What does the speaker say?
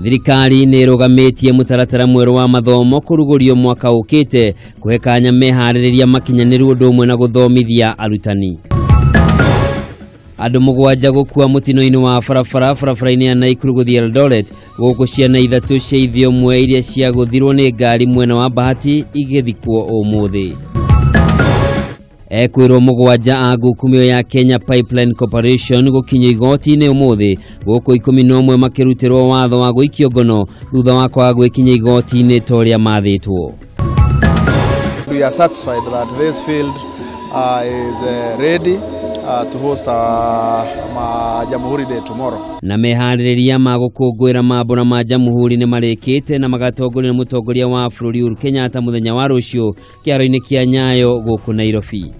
Thirikari nĩ ĩrũgamĩtie mũtaratara mwerũ wa mathomo kũrugũrio mwaka ũkĩte kũhe kanya meharĩrĩria makinyanĩru ũndũ ũmwe na gũthomithia arutani. Andũ 7 gũkua mũtino-inĩ wa barabara barabara-inĩ ya Naikuru gũthiĩ Eldoret, gũkũ ciana 3 cia ithe ũmwe iria ciagũthirwo nĩ ngari mwena wa Bahati igĩthikwo ũmũthĩ. Ekwĩrwo 7 a ngukumio ya Kenya Pipeline Corporation gũkinyio igoti-inĩ ũmũthĩ, gũkũ 11 makĩrutĩrwo watho wa gũikio ngono thutha wa kwaga gwĩkinyia igoti-inĩ ta ũrĩa mathĩtwo. We are satisfied that this field is ready to host Jamhuri Day tomorrow. Na meharĩrĩria ma gũkũngũĩra mambũra ma Jamhuri nĩ marĩkĩte na magatongorio nĩ mũtongoria wa bũrũri Uhuru Kenyatta mũthenya wa rũciũ kĩharo-inĩ kĩa Nyayo gũkũ Nairobi.